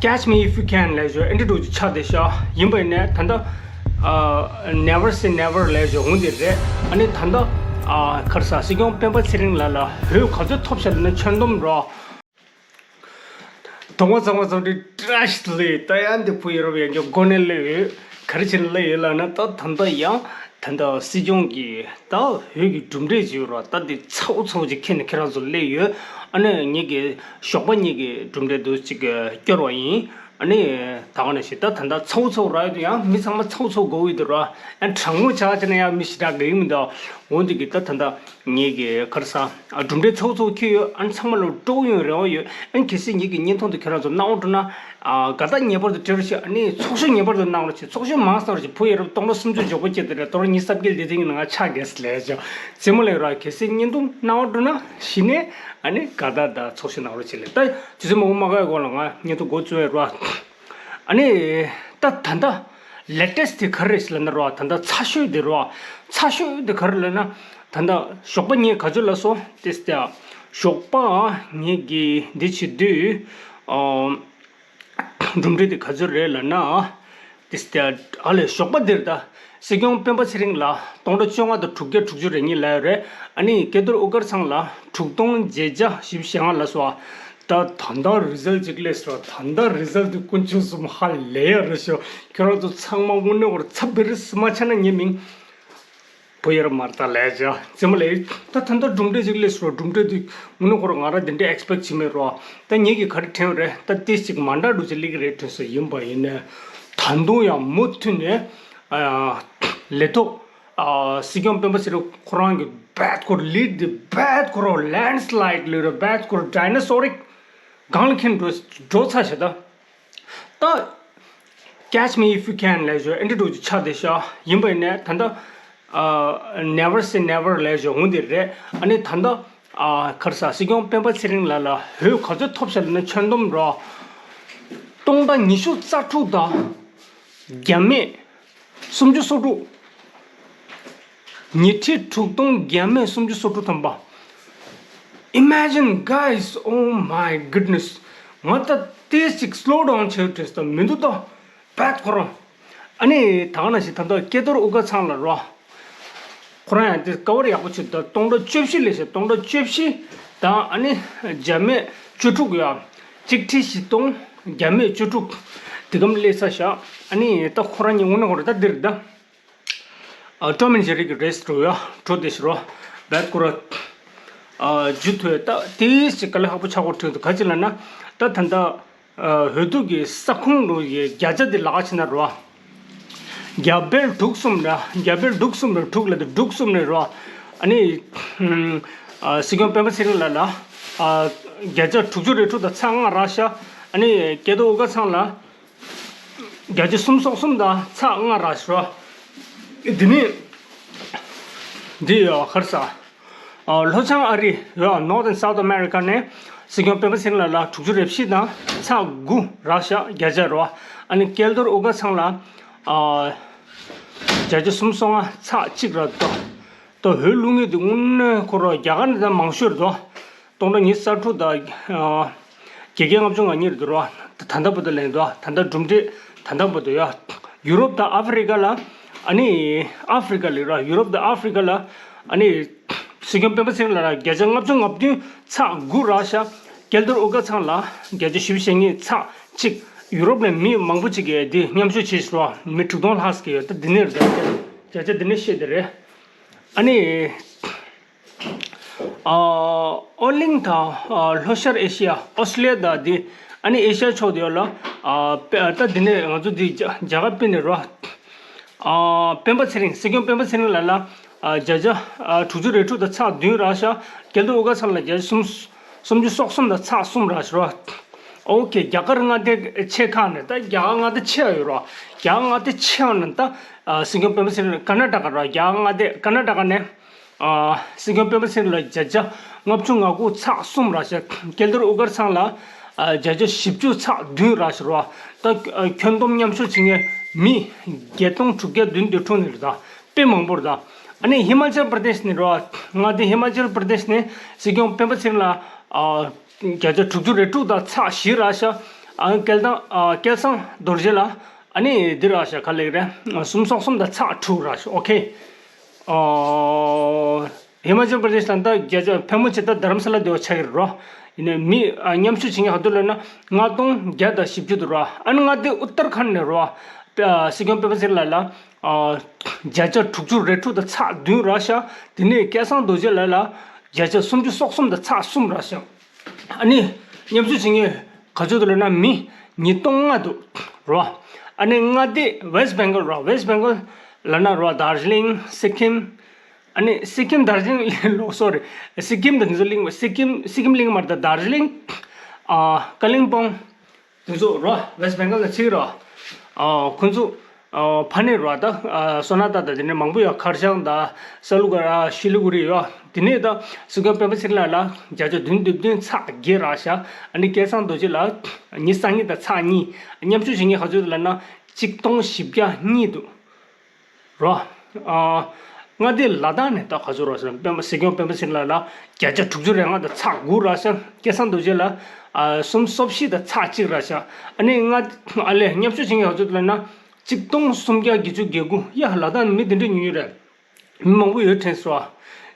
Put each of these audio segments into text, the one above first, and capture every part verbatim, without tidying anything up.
Catch me if you can ལབ་ཞོ་ཨེ་འདྲ་འགྲོ་རྒྱུ་ཆགས་བསྡད་ཤག་ཡིན་པ་ཡིན་ནའི་ད་ལྟ་ཨ་never say never ལབ་ཞོ་འོང་དེ་རེད། ཨ་ནི་ད་ལྟ་ཨ་ག་རེ་ཟ་སྲིད་སྐྱོང་སྤེན་པ་ཚེ་རིང་ལགས་ལ་འོས་ག་ཚོད་ཐོབ་ཤག་ལབ་ན་ཁྱོན་བསྡོམས་རོ། དོ་དགོང་གཙང་མ་གཙང་སྒྲིག་བཀྲ་ཤིས་བདེ་ལེགས། ད་ཡང་འདི་བུ་ཡ་རབས་ཡང་སྐྱར་མགོ་ནས་སླེབས་ཡོད། ག་རེ་བྱས་ནས་སླེབས་ཡོད་ལབ་ན་ད་ད་ལྟ་ཡང་ད་ལྟ་སྲིད་སྐྱོང་གི་ད་འོས་ཀྱི་གྲུབ་འབྲས་ཅིག་ཡོད་ར། ད་འདི་ཚ་བོ་ཚ་བོ་ཅིག་ཁྱེར་ནས་ཁྱེད་རང་ཚོ་སླེབས་ཡོད། ཨ་ནི་ངེད་ཀྱི་ཞོགས་པ་གཉིས་ཀྱི་གྲུབ་འབྲས་འདུག་ཅིག་སྐྱོར་བ་ཡིན། ཨ་ནི་ད་ག་ནང་བཞིན་ད་ད་ལྟ་ཚ་བོ་ཚ་བོ་རག་ཡོད་དུས་ཡང་མི་ཚང་མ་ཚ་བོ་ཚ་བོ་དགོས་ཀྱི་འདུག་ར། ཡང་གྲང་མོ་ཆགས་བྱས་ན་ཡང་མི་ཞེ་དྲག་དགའ་གི་མི་འདུག་འོ་འདི་གི་ད་ད་ལྟ་ངེད་ཀྱི་ག་རེ་ཟ་ཨ་གྲུབ་འབྲས་ཚ་བོ་ཚ་བོ་ཁྱེར་ཡོད། ཨ་ནི་ཚང་མ་ལ་སྤྲོ་པོ་ཡོང་རེ་བ་ཡོད། ཨ་ནི་གལ་སྲིད་ངེད་ཀྱི་བརྙན་ཐུང་དེ་ཁྱེད་རང་ཚོ་གནང་འོང་འགྲོ་ན་ཨ་དགའ་རྟགས་ངེས་པར་དུ་སྤྲད་རོགས་བྱེད། ཨ་ནི་ཚོགས་ཞུགས་ངེས་པར་དུ་གནང་རོགས་བྱེད། ཚོགས་ཞུགས་མང་ཙམ་རོགས་བྱེད། བུ་ཡ་རབས་སྟོང་ཕྲག་སུམ་ཅུ་མགྱོགས་པོ་སྐྱེས་དེ་རེད། སྟོང་ཕྲག་ཉི་ཤུ་རྩ་བརྒྱད་དེ་ཐེངས་ནང་ཆགས་རྒྱལ་སི་ལས་ཅོ་རྩེད་མོ་ལས་ར། གལ་སྲིད་བརྙན་ཐུང་གནང་འོང་འགྲོ་ན་གཞི་ནས་ཨ་ནི་དགའ་རྟགས་དང་ཚོགས་ཞུགས་གནང་རོགས་བྱེད་ལས། ད་དུས་ཚོད་མང་པོ་མ་འགོར་གོང་ལ་ང་བརྙན་ཐུང་འགོ་བཙུགས་ཡ་ར། ཨ་ནི་ད་ད་ལྟ་latest དེ་ག་རེ་རེད་ཟེར་ལབ་ན་རོ། ད་ལྟ་ཚ་ཤོས་དེ་རོ། ཚ་ཤོས་དེ་ག་རེ་ལབ་ན་ད་ལྟ་ཞོགས་པ་ངས་ག་ཚོད་ལབ་སོང་དེ་སྟེ། ཞོགས་པ་ངས་ཀྱི་འདི་བྱེད་དུས་ཨ་གྲུབ་འབྲས་དེ་ག་ཚོད་རེད་ལབ་ན་དེ་སྟེ་ཨ་ལས་ཞོགས་པ་འདིར་ད་སྲིད་སྐྱོང་སྤེན་པ་ཚེ་རིང་ལ་སྟོང་ཕྲག་བཅོ་ལྔ་དང་དྲུག་བརྒྱ་དྲུག་ཅུ་རེ་གཉིས་ལབ་ཡོད་རེད། ཨ་ནི་སྐལ་རྡོར་དབུ་དཀར་ཚང་ལ་དྲུག་སྟོང་བརྒྱད་བརྒྱ་བཞི་བཅུ་ཞེ་ལྔ་ལབ་སོང་། ད་ད་ལྟ་རི་ཛལ་ཅིག་སླེབས་སོང་། ད་ལྟ་རི་ཛལ་དེ་དཀོན་མཆོག་གསུམ་ཧ་ལས་ཡ་རེད་ཤོ། ཁྱོད་རང་ཚོ་ཚང་མ་དངོས་གནས་ཁོ་ར་ཚ་བེ་རི་སི་མ་ཆ་ན་ཉེ་མིང་བུ་ཡར་མར་ད་ལས་ཅ་ཙེ་མ་ལས། ད་ད་ལྟ་གྲུབ་འབྲས་ཅིག་སླེབས་སོང་། གྲུབ་འབྲས་དེ་དངོས་གནས་ཁོ་ར་ང་རང་དེ་འདྲ་ཨེག་སི་པེག་བྱེད་མེད་རོ། ད་ངེད་ཀྱིས་ག་རེ་དྲན་རེད། ད་ཏིས་ཅིག་མ་འདྲ་འགྲོ་ཅིག་སླེབས་ཀྱི་རེད་དྲན་སོང་། ཡིན་པ་ཡིན་ནས་ད་དུང་ཡང་མུ་མཐུད་ནས་ལས་ཐོག་ཨ་སྲིད་སྐྱོང་སྤེན་པ་ཚེ་རིང་ཁོ་རང་གི་བེད་ཁོ་ར་ལིཌ་དེ་བེད་ཁོ་ར་ལེན་སི་ལའིཌ་ལོས་ར་བེད་ཁོ་ར་ཌའི་ནོ་སོ་རིག་སྒང་ལ་འཁྱེར་འགྲོ་འགྲོ་ཚར་ཤག་ད། ད་catch me if you can ལབ་ཞོ་ཨེ་འདྲ་འགྲོ་རྒྱུ་ཆགས་བསྡད་ཤག་ཡིན་པ་ཡིན་ནའི་ད་ལྟ་ཨ་never say never ལབ་ཞོ་འོང་དེ་རེད། ཨ་ནི་ད་ལྟ་ཨ་ག་རེ་ཟ་སྲིད་སྐྱོང་སྤེན་པ་ཚེ་རིང་ལགས་ལ་འོས་ག་ཚོད་ཐོབ་ཤག་ལབ་ན་ཁྱོན་བསྡོམས་རོ། སྟོང་ཕྲག་ཉི་ཤུ་རྩ་དྲུག་དང་བརྒྱ་མེད་སུམ་ཅུ་སོ་དྲུག་ཉི་ཁྲི་དྲུག་སྟོང་བརྒྱ་མེད་སུམ་ཅུ་སོ་དྲུག་ཐམ་པ། Imagine, guys, oh my goodness. ང་ད་ཏོག་ཙམ་སི་ལོ་ཌའུན་བྱེད་དུས་ད་མི་འདུག་ད་བད་ཁོ་རང་། ཨ་ནི་ད་ག་ནང་བཞིན་ད་ལྟ་སྐལ་རྡོར་དབུ་དཀར་ཚང་ལ་རོ། ཁོ་རང་ཡང་དེ་ཀ་བར་ཡག་པོ་བྱེད་ད་སྟོང་ཕྲག་བཅུ་བཞི་ལས་ཤག་སྟོང་ཕྲག་བཅུ་བཞི་དང་ཨ་ནི་བརྒྱ་མེད་བཅུ་དྲུག་ཡ། གཅིག་ཁྲི་བཞི་སྟོང་བརྒྱ་མེད་བཅུ་དྲུག་དེ་གམ་སླེབས་ས་ཤག་ཨ་ནི་ད་ཁོ་རང་གཉིས་དངོས་གནས་ཁོ་རང་ད་འདིར་ད། ཨ་ཀྲོ་མིན་ཇེ་རི་གི་རེས་འགྲོ་ཡ་འགྲོ་དེ་ཤི་རོ། བད་ཁོ་ར། ཨ་ཇུ་ཐོས་ད་དེ་ཞིག་ག་ལ་ཧ་པོ་ཆག་གོ་ཁྲིད་འདུག་ག་ཅི་ལ་ན་ད་ད་ད་ཨ་འོས་བསྡུ་གི་ས་ཁོངས་རུ་ཡི་བརྒྱ་ཆ་དེ་ལག་ཕྱི་ན་རོ། བརྒྱ་བལ་དྲུག་གསུམ་ར་བརྒྱ་བལ་དྲུག་གསུམ་ར་དྲུག་ལ་དེ་དྲུག་གསུམ་རེ་རོ། ཨ་ནི་ཨ་སྲིད་སྐྱོང་སྤེན་པ་ཚེ་རིང་ལགས་ལ་ཨ་བརྒྱ་ཆ་དྲུག་ཅུ་རེ་དྲུག་དང་ཚ་ལྔ་རག་ཤག་ཨ་ནི་སྐལ་རྡོར་དབུ་དཀར་ཚང་ལ། བརྒྱ་ཆ་གསུམ་སོགས་གསུམ་དང་ཚག་ལྔ་རག་ཤོ། འདི་ནི། འདི་ཡོ་ཁར་ས། ལྷོ་བྱང་ཨ་རི་ཡོ་North and South America ནས་སྲིད་སྐྱོང་སྤེན་པ་ཚེ་རིང་ལགས་ལ་དྲུག་ཅུ་རེ་བཞི་དང་ཚག་དགུ་རག་ཤག་བརྒྱ་ཆ་རོ། ཨ་ནི་སྐལ་རྡོར་དབུ་དཀར་ཚང་ལ། བརྒྱ་ཆ་གསུམ་སོ་ལྔ་ཚག་གཅིག་རག་དོ། ཏོ་ཧོལ་ལུང་ངེ་དུ་ངུན་ནོ་ཁོ་རོ་རྒྱ་གར་ནི་ད་མང་ཤོས་རེད་དོ། སྟོང་ཕྲག་ཉི་ཤུ་རྩ་དྲུག་དང་། བརྒྱད་བརྒྱ་ལྔ་བཅུ་ང་གཉིས་རེད་དོ་རོ། ད་ད་ལྟ་བར་དུ་ལེན་དོ། ད་ལྟ་གྲུབ་འབྲས་ད་ལྟ་བར་དུ་ཡ། ཡུ་རོབ་དང་ཨ་ཧྥེ་རི་ཀ་ལ། ཨ་ནི་ཨ་ཧྥེ་རི་ཀ་ལ་རོ། ཡུ་རོབ་དང་ཨ་ཧྥེ་རི་ཀ་ལ། ཨ་ནི་སྲིད་སྐྱོང་སྤེན་པ་ཚེ་རིང་ལགས་ལ་བརྒྱ་ཆ་ལྔ་བཅུ་ང་བདུན་ཚག་དགུ་རག་ཤག་སྐལ་རྡོར་དབུ་དཀར་ཚང་ལ་བརྒྱ་ཆ་བཞི་བཅུ་ཞེ་གཉིས་ཚག་གཅིག་ཡུ་རོབ་ནས་མི་མང་པོ་ཅིག་གིས་འདི་མཉམ་ཞུགས་བྱེད་ཤོག་མི་དྲུག་སྟོང་ལྷག་ཙམ་ཡོད། ད་འདི་ནས་རེད། བརྒྱ་ཆ་འདི་ནས་བཤད་དེ་རེད། ཨ་ནི། ཨོ་གླིང་དང་ལྷོ་ཤར་ཨེ་ཤི་ཡ་ཨོ་སི་ཀྲི་ལི་ཡ་དང་འདི་ཨ་ནི་ཨེ་ཤི་ཡ་ཕྱོགས་དེ་ཡོད་ལ། ད་འདི་ནས་ང་ཚོ་འདི་རྒྱ་གར་པི་ནས་རོ། སྤེན་པ་ཚེ་རིང་སྲིད་སྐྱོང་སྤེན་པ་ཚེ་རིང་ལགས་ལ་བརྒྱ་ཆ་དྲུག་ཅུ་རེ་དྲུག་དང་ཚག་བདུན་རག་ཤག་སྐལ་རྡོར་དབུ་དཀར་ཚང་ལ་བརྒྱ་ཆ་གསུམ། སུམ་ཅུ་སོ་གསུམ་དང་ཚག་གསུམ་རག་ཤག་རོ། ཨོ་ཁེ། རྒྱ་གར་མངའ་སྡེ་ཆེ་ཁག་ནས་ད་རྒྱ་གར་མངའ་སྡེ་ཆེ་བ་ཡོད་རོ། རྒྱ་གར་མངའ་སྡེ་ཆེ་བ་ནས་ད་སྲིད་སྐྱོང་སྤེན་པ་ཚེ་རིང་ཀར་ན་ཊ་ཀ་རོ། རྒྱ་གར་མངའ་སྡེ་ཀར་ན་ཊ་ཀ་ནས་སྲིད་སྐྱོང་སྤེན་པ་ཚེ་རིང་ལ་བརྒྱ་ཆ་ལྔ་བཅུ་ང་དགུ་ཚག་གསུམ་རག་ཤག་སྐལ་རྡོར་དབུ་དཀར་ཚང་ལ་བརྒྱ་ཆ་བཞི་བཅུ་ཚག་བདུན་རག་ཤག་རོ། ད་ཁྱོན་བསྡོམས་མཉམ་ཞུགས་བྱེད་མཁན་མི་བརྒྱད་སྟོང་དྲུག་བརྒྱ་བདུན་དེ་འཁྲུངས་ནས་རེད་ད། དཔེ་མང་པོ་རེད་ད། ཨ་ནི་ཧི་མ་ཅལ་པྲ་དེཤ་ནས་རོ། མངའ་སྡེ་ཧི་མ་ཅལ་པྲ་དེཤ་ནས་སྲིད་སྐྱོང་སྤེན་པ་ཚེ་རིང་ལ་ཨ་བརྒྱ་ཆ་དྲུག་ཅུ་རེ་དྲུག་དང་ཚག་བཞི་རག་ཤག་ཨ་སྐལ་བཟང་ཨ་སྐལ་བཟང་རྡོ་རྗེ་ལ་ཨ་ནི་འདི་རག་ཤག་ག་ལེགས་རེད། སུམ་སོ་གསུམ་དང་ཚེག་དྲུག་རག་ཤག་ཨོ་ཁེ། ཨོ། ཧི་མ་ཅལ་པྲ་དེཤ་ལ་ད་བརྒྱ་ཆ་ཕལ་མོ་ཆེ་ད་རྡ་རམ་ས་ལ་དེ་བ་ཆགས་ཀྱི་རེད་རོ། ཡིན་ནའི་མི་ཨ་མཉམ་ཞུགས་བྱེད་མཁན་ག་ཚོད་ལབ་ན་ལྔ་སྟོང་བརྒྱ་དང་བཞི་བཅུ་འདུག་རོ། ཨ་ནི་མངའ་སྡེ་ཨུ་ཏར་ཁན་ནས་རོ། ཨ་སྲིད་སྐྱོང་སྤེན་པ་ཚེ་རིང་ལགས་ལ་ཨ་བརྒྱ་ཆ་དྲུག་ཅུ་རེ་དྲུག་དང་ཚེག་བདུན་རག་ཤག་དེ་ནས་སྐལ་བཟང་རྡོ་རྗེ་ལགས་ལ་བརྒྱ་ཆ་སུམ་ཅུ་སོ་གསུམ་དང་ཚེག་གསུམ་རག་ཤག་ཨ་ནི་མཉམ་ཞུགས་བྱེད་མཁན་ག་ཚོད་འདུག་ལབ་ན་མི་ཉིས་སྟོང་ལྔ་འདུག་རོ། ཨ་ནི་མངའ་སྡེ་ཝེ་སི་བེང་གལ་རོ། ཝེ་སི་བེང་གལ་ལབ་ན་རོ་དར་ཇི་ལིང་སི་ཀིམ། ཨ་ནི་སི་ཀིམ་དར་ཇི་ལིང་ལོག་སོ་རི། སི་ཀིམ་དང་དེ་ཚོ་གླེང་བ་སི་ཀིམ་སི་ཀིམ་གླེང་མ་རེད་ད་དར་ཇི་ལིང་། ཨ་ཀ་ལིང་པོང་། དེ་ཚོ་རོ་ཝེ་སི་བེང་གལ་ལ་ཚིག་རོ། ཨ་ཁོ་ཚོ་ཨ་ཕ་ནས་རོ་ད་ཨ་སོ་ན་ཏ་དང་དེ་ནས་མང་པོ་ཡོད། ཁར་ཤང་དང་ས་ལུ་ག་ར་ཤི་ལི་གུ་རི་ཡོད། དེ་ནས་ད་སྲིད་སྐྱོང་སྤེན་པ་ཚེ་རིང་ལགས་ལ་བརྒྱ་ཆ་བདུན་བདུན་བདུན་ཚེག་བརྒྱད་རག་ཤག་ཨ་ནི་སྐལ་བཟང་རྡོ་རྗེ་ལགས་ཉི་ཤུ་རྩ་གཉིས་དང་ཚེག་གཉིས། མཉམ་ཞུགས་བྱེད་མཁན་ག་ཚོད་འདུག་ལབ་ན་གཅིག་སྟོང་བཞི་བརྒྱ་གཉིས་འདུག་རོ། ཨ་མངའ་སྡེ་ལ་དྭགས་ནས་ད་ག་ཚོད་རོ་ཟེར་ན་སྤེན་པ་སྲིད་སྐྱོང་སྤེན་པ་ཚེ་རིང་ལགས་ལ་བརྒྱ་ཆ་དྲུག་ཅུ་རེ་ལྔ་དང་ཚེག་དགུ་རག་ཤག་སྐལ་བཟང་རྡོ་རྗེ་ལ་ཨ་སུམ་སོ་བཞི་དང་ཚེག་གཅིག་རག་ཤག་ཨ་ནི་མངའ་ཨ་ལས་མཉམ་ཞུགས་བྱེད་མཁན་ག་ཚོད་འདུག་ལབ་ན་གཅིག་སྟོང་སུམ་བརྒྱ་བརྒྱད་ཅུ་གྱ་དགུ། ཡ་ལ་དྭགས་ནས་མི་དེ་འདྲ་ཉུང་ཉུང་རེད། མི་མང་པོ་ཡོད་དྲན་སོང་ཨ།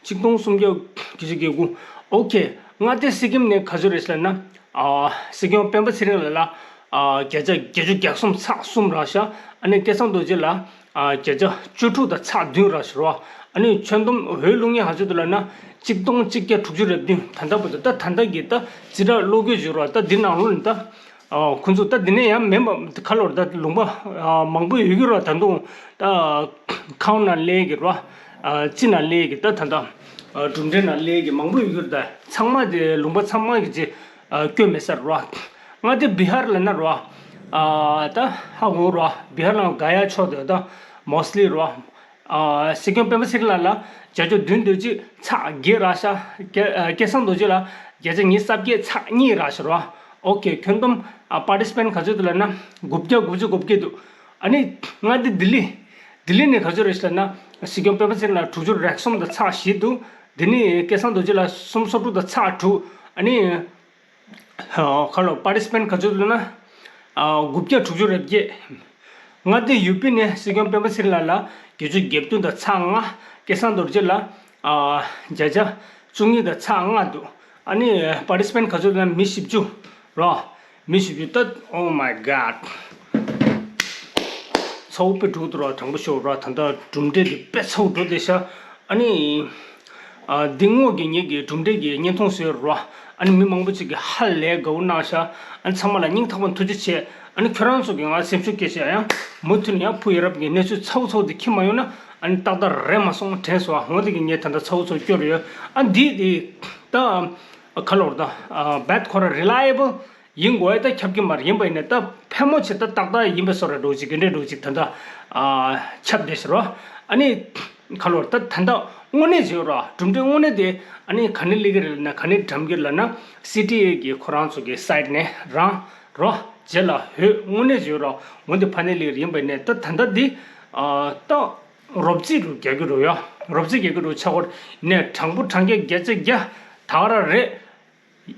ཆིག་སྟོང་སུམ་བརྒྱ་བརྒྱད་ཅུ་གྱ་དགུ། ཨོ་ཁེ། མངའ་སྡེ་སི་ཀིམ་ནས་ག་ཚོད་རེད་ཟེར་ན། ཨ་སྲིད་སྐྱོང་སྤེན་པ་ཚེ་རིང་ལགས་ལ་ཨ་བརྒྱ་ཆ་བརྒྱད་ཅུ་གྱ་གསུམ་ཚེག་གསུམ་རག་ཤག་ཨ་ནི་སྐལ་བཟང་རྡོ་རྗེ་ལ་ཨ་བརྒྱ་ཆ་བཅུ་དྲུག་དང་ཚེག་བདུན་རག་ཤག་རོ། ཨ་ནི་ཁྱོན་བསྡོམས་འོས་བླུག་མཁན་ག་ཚོད་འདུག་ལབ་ན་ཆིག་སྟོང་གཅིག་བརྒྱ་དྲུག་ཅུ་རེ་བདུན། ད་ལྟ་བར་དུ་ད་ད་ལྟ་གི་ད་རྩིས་ཁྲ་ཀློག་དགོས་བྱུང་རོ། ད་འདི་ནང་ལོགས་ནས་ད། ཨ་ཁོང་ཚོ་ད་འདི་ནས་ཡང་མེད་པ་ག་ལོར་ད་ལུང་པ་ཨ་མང་པོ་ཡོད་ཀྱི་རོ། ད་དུང་ད་ཁའུ་ན་ལེ་གི་རོ། ཨ་ཅི་ན་ལེ་གི་ད་ད་ད་ཨ་གྲུབ་འབྲས་ན་ལེ་གི་མང་པོ་ཡོད་ཀྱི་རོ། ད་ཚང་མ་དེ་ལུང་པ་ཚང་མ་གི་ཅི་ཨ་སྐྱོན་མེད་ས་རོ། མངའ་སྡེ་བི་ཧར་ལབ་ན་རོ། ཨ་ད་ཧ་གོ་རོ། བི་ཧར་ལ་ག་ཡ་ཕྱོགས་དེ་ད་མོ་སི་ལི་རོ། ཨ་སྲིད་སྐྱོང་སྤེན་པ་ཚེ་རིང་ལགས་ལ་བརྒྱ་ཆ་བདུན་བདུན་གཅིག་ཚེག་བརྒྱད་རག་ཤག་སྐལ་ཨ་སྐལ་བཟང་རྡོ་རྗེ་ལ་བརྒྱ་ཆ་ཉི་ཤུ་རྩ་བརྒྱད་ཚེག་གཉིས་རག་ཤག་རོ། ཨོ་ཁེ། ཁྱོན་བསྡོམས་ཨ་པར་ཊི་སི་པེན་ཊི་ག་ཚོད་འདུག་ལབ་ན་དགུ་བརྒྱ་དགུ་བཅུ་གོ་བརྒྱད་འདུག་ཨ་ནི་མངའ་སྡེ་ལྡི་ལི། ལྡི་ལི་ནས་ག་ཚོད་རེད་ལབ་ན་སྲིད་སྐྱོང་སྤེན་པ་ཚེ་རིང་ལ་དྲུག་ཅུ་རེ་གསུམ་དང་ཚེག་བཞི་འདུག་དེ་ནས་སྐལ་བཟང་རྡོ་རྗེ་ལ་སུམ་སོ་དྲུག་དང་ཚེག་དྲུག་ཨ་ནི། ཁ་ལོ་པར་ཊི་སི་པེན་ཊི་ག་ཚོད་འདུག་ན། དགུ་བརྒྱ་དྲུག་ཅུ་རེ་བརྒྱད། མངའ་སྡེ་ཡུ་པི་ནས་སྲིད་སྐྱོང་སྤེན་པ་ཚེ་རིང་ལགས་ལ་བརྒྱད་ཅུ་གྱ་བདུན་དང་ཚེག་ལྔ། སྐལ་བཟང་རྡོ་རྗེ་ལ་བརྒྱ་ཆ་བཅུ་གཉིས་དང་ཚེག་ལྔ་འདུག་ཨ་ནི་པར་ཊི་སི་པེན་ཊི་ག་ཚོད་འདུག་ན་མི་བཞི་བཅུ་རོ། མི་བཞི་བཅུ་ད། Oh my God། ཚ་བོ་དཔེ་འགྲོ་འདུག་རོ། དྲང་པོ་ཤོད་རོ། ད་ལྟ་གྲུབ་འབྲས་འདི་དཔེ་ཚ་བོ་འགྲོ་བསྡད་ཤག་ཨ་ནི། ཨ་འདི་སྔོན་གྱི་ངེད་ཀྱི་གྲུབ་འབྲས་ཀྱི་བརྙན་ཐུང་བཟོས་རོ། ཨ་ནི་མི་མང་པོ་ཅིག་གིས་ཧ་ལས་དགའ་བོ་གནང་ཤག་ཨ་ནི་ཚང་མ་ལ་སྙིང་ཐག་པ་ཐུགས་རྗེ་ཆེ། ཨ་ནི་ཁྱོད་རང་ཚོ་གིས་ང་སེམས་ཤུགས་སྐྱེད་བྱས་ཡང་མུ་མཐུད་ནས་ཡང་ཕུ་ཡ་རབ་ཀྱི་གནས་ཚུལ་ཚ་བོ་ཚ་བོ་དེ་འཁྱེར་མ་ཡོང་ན་ཨ་ནི་ཏག་ཏག་རེད་མ་སོང་དྲན་སོང་། ཨ་འོ་དེ་གི་ངས་ད་ལྟ་ཚ་བོ་ཚ་བོ་སྐྱོར་ཡོད། ཨ་འདི་དེ་ད་ཁ་ལོར་ད་བེད་ཁོ་ར་རི་ལ་ཡེ་བལ་ཡིན་དགོས་ད་ཁྱབ་ཀྱི་མ་རེད། ཡིན་པ་ཡིན་ནའི་ད་ཕལ་མོ་ཆེ་ད་ཏག་ཏག་ཡིན་པའི་བཟོ་འདྲ་འདྲ་ཅིག་གི་འདྲ་འདྲ་ཅིག་ད་ལྟ་ཨ་ཁྱབ་བསྡད་ཤག་རོ། ཨ་ནི་ཁ་ལོར་ད་ད་ལྟ་དངོས་གནས་བྱས་རོ། གྲུབ་འབྲས་དངོས་གནས་དེ་ཨ་ནི་ག་ནས་སླེབས་ཀྱི་རེད་ལབ་ན་ག་ནས་འགྲམ་གྱི་ལབ་ན་སི་ཊི་ཨེ་གི་ཁོ་རང་ཚོ་གི་སའིཊ་ནས་རང་རོ། རྗེས་ལ་འོས་དངོས་གནས་བྱས་རོ། འོ་འདི་ཕ་ནས་སླེབས་ཀྱི་རེད། ཡིན་པ་ཡིན་ནའི་ད་ད་ལྟ་འདི་ཨ་ད་རོབ་རྩིས་རུ་རྒྱག་གི་རོ་ཡ། རོབ་རྩིས་རྒྱག་གི་རོ་ཆ་འཁོར་ནས་དྲང་པོ་དྲང་གི་བརྒྱ་ཆ་བརྒྱ་ད་ག་རང་རེད།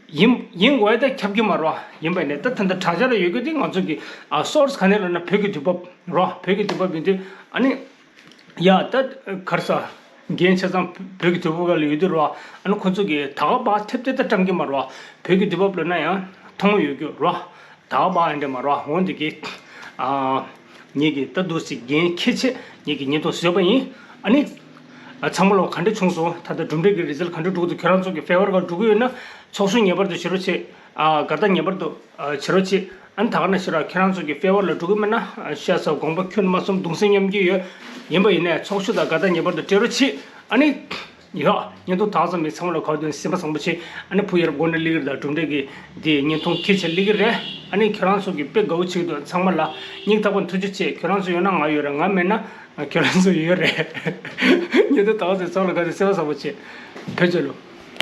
ཡིན་ཡིན་དགོས་ད་ཁྱབ་ཀྱི་མ་རོ། ཡིན་པ་ནས་ད་ད་ལྟ་དྲ་རྒྱ་ལ་ཡོད་རྒྱུ་དེ་ང་ཚོ་གི་ཨ་སོར་སི་ག་ནས་ལབ་ན་བོད་ཀྱི་དུས་བབ་རོ། བོད་ཀྱི་དུས་བབ་ཡིན་དུས་ཨ་ནི་ཡ་ད་གར་ས་འགན་ཆ་ཚང་བོད་ཀྱི་དུས་བབ་ལ་ཡོད་དུས་རོ། ཨ་ནི་ཁོ་ཚོ་གི་ད་ག་པ་ཐེབས་ཏེ་ད་བཀྲམ་གྱི་མ་རོ། བོད་ཀྱི་དུས་བབ་ལབ་ན་ཡང་མཐོང་ཡོད་རྒྱུ་རོ། ད་བ་ཨེ་འདྲ་མ་རོ། འོན་ཏེ་གི་ཨ་ངེད་ཀྱི་ད་འདུག་སེ་འགན་འཁྱེར་ཆེད་ངེད་ཀྱི་བརྙན་ཐུང་བཟོས་པ་ཡིན། ཨ་ནི་ཨ་ཚང་མ་ལོ་ག་འདྲ་བྱུང་སོང་། ད་ལྟ་གྲུབ་འབྲས་ཀྱི་རི་ཛལ་ག་འདྲ་འགྲོ་གི་འདུག་ཁྱོད་རང་ཚོ་གི་ཕེ་ཝར་ག་འགྲོ་གི་ཡོད་ན་ཚོགས་ཞུགས་ངེས་པར་དུ་བྱེད་རོགས་བྱེད། ཨ་དགའ་རྟགས་ངེས་པར་དུ་ཨ་བྱེད་རོགས་བྱེད། ཨ་ནི་ད་ག་ན་ཤི་ར་ཁྱོད་རང་ཚོ་གི་ཕེ་ཝར་ལ་འགྲོ་གི་མེད་ན་ཨ་ཤ་ཚ་དགོངས་པ་ཁྱོན་མ་གསུམ་གདུང་སེམས་མཉམ་སྐྱེད་ཡོད། ཡིན་པ་ཡིན་ནའི་ཚོགས་ཞུགས་དང་དགའ་རྟགས་ངེས་པར་དུ་སྤྲད་རོགས་བྱེད། ཨ་ནི། ཡ། བརྙན་ཐུང་དག་ཙམ་མིན་ཚང་མ་ལ་གོ་དོན་སེམས་པ་བཟང་པོ་བྱེད། ཨ་ནི་བུ་ཡར་སྒོ་ནས་སླེབས་ཀྱི་རེད། ད་གྲུབ་འབྲས་ཀྱི་འདི་བརྙན་ཐུང་ཁྱེད་ཆ་སླེབས་ཀྱི་རེད། ཨ་ནི་ཁྱོད་རང་ཚོ་གི་དཔེ་དགའ་བོ་བྱེད་ཀྱི་འདུག་ཚང་མ་ལ་སྙིང་ཐག་པ་ཐུགས་རྗེ་ཆེ། ཁྱོད་རང་ཚོ་ཡོད་ན་ང་ཡོད་རེད། ང་མེད་ན་ཁྱོད་རང་ཚོ་ཡོད་རེད། བརྙན་ཐུང་དག་ཙམ་ཚང་མ་ལ་གོ་དོན་སེམས་པ་བཟང་པོ་བྱེད། བོད་ཚོ་ལོ།